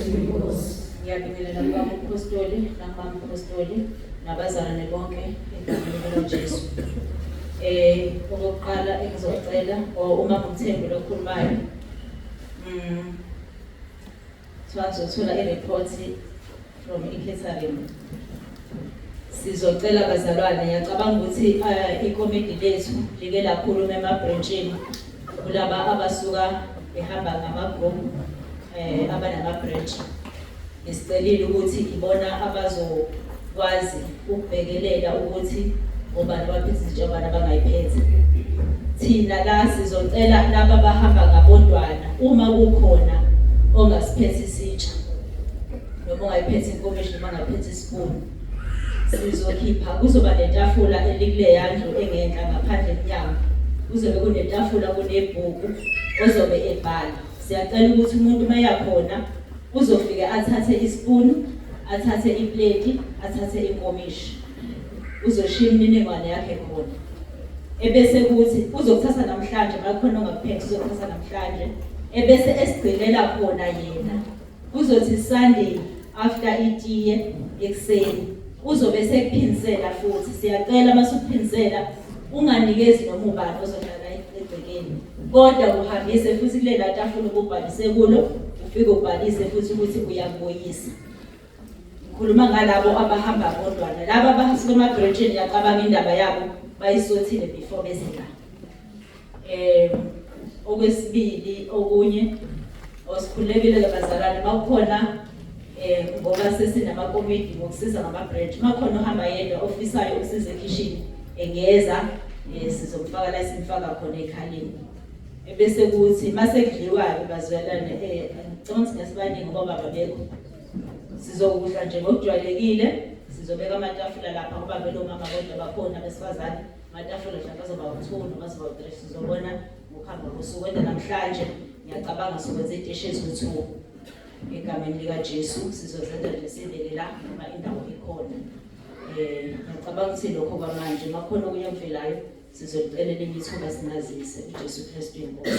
Inkosi. Ngiyabingelela kubaba umpostoli nakumama umpostoli nabazalwane bonke egameni likaJesu. Okokuqala engizocela or uma ngumthembu lokhulumayo kuthiwa ngizothola i-report from i-catering. Sizocela bazalwane, ngiyacabanga ukuthi ikomidi lethu like lakhuluma emabhrentshini kulaba abasuka behamba ngama-group abanama-branch. Ngisicelile ukuthi ibona abazokwazi ukubhekelela ukuthi obani abaphethe izitsha, obani abangayiphethe. Thina la sizocela laba abahamba ngabodwana, uma kukhona ongasiphethe isitsha noma ongayiphethe inkomishi noma ongayiphethe isipuni, sizokhipha, kuzoba netafula elikuleya ndlu engenhla ngaphandle emnyango, kuzobe kunetafula kunebhuku ozobe ebhala. Siyacela ukuthi umuntu uma eyakhona uzofike athathe isipuni, athathe ipleti, athathe inkomishi, uzoshiya imininingwane yakhe khona, ebese kuthi uzokuthatha namhlanje, makukhona ongakuphethe uzokuthatha namhlanje, ebese esigcinela khona yena. Kuzothi Sunday after itiye ekuseni uzobe sekuphinisela futhi. Siyacela masukuphinisela unganikezi noma ubani ozohlala egcekeni, kodwa uhambise futhi kulela tafula ububhalise kulo, ufike ubhalise futhi ukuthi uyakubuyisa. Ngikhuluma ngalabo abahamba bodwana, laba abasuka emabhrentshini ngiyacabanga indaba yabo bayisothile before beze la. Okwesibili okunye osikhulekile bazalwane, makukhona ngoba sesinamakomidi ngokusiza ngama-branch, makhona ohamba yedwa ofisayo ukusiza ekhishini engeza, sizomfaka la simfaka khona ekhaleni. Ebese kuthi mase kudliwa-ke bazwelane, ngicabanga ukuthi ngesibaningi ngoba baba bekho, sizokudla nje ngokujwayelekile, sizobeka amatafula lapha ngoba vele omama kodwa bakhona besifazane, amatafula mhlawumbe azoba u-2 noma azoba u-3, sizobona ngokuhamba kosuku. Kodwa namhlanje ngiyacabanga sokwenza iy'teshi eziwu-2 egameni likaJesu, sizozenza nje sibeke la noma indawo ikhona. Ngiyacabanga ukuthi lokho kwamanje, makhona okunye okuvelayo sizocela elinye ithuba sinazise. UJesu Kristu inkosi.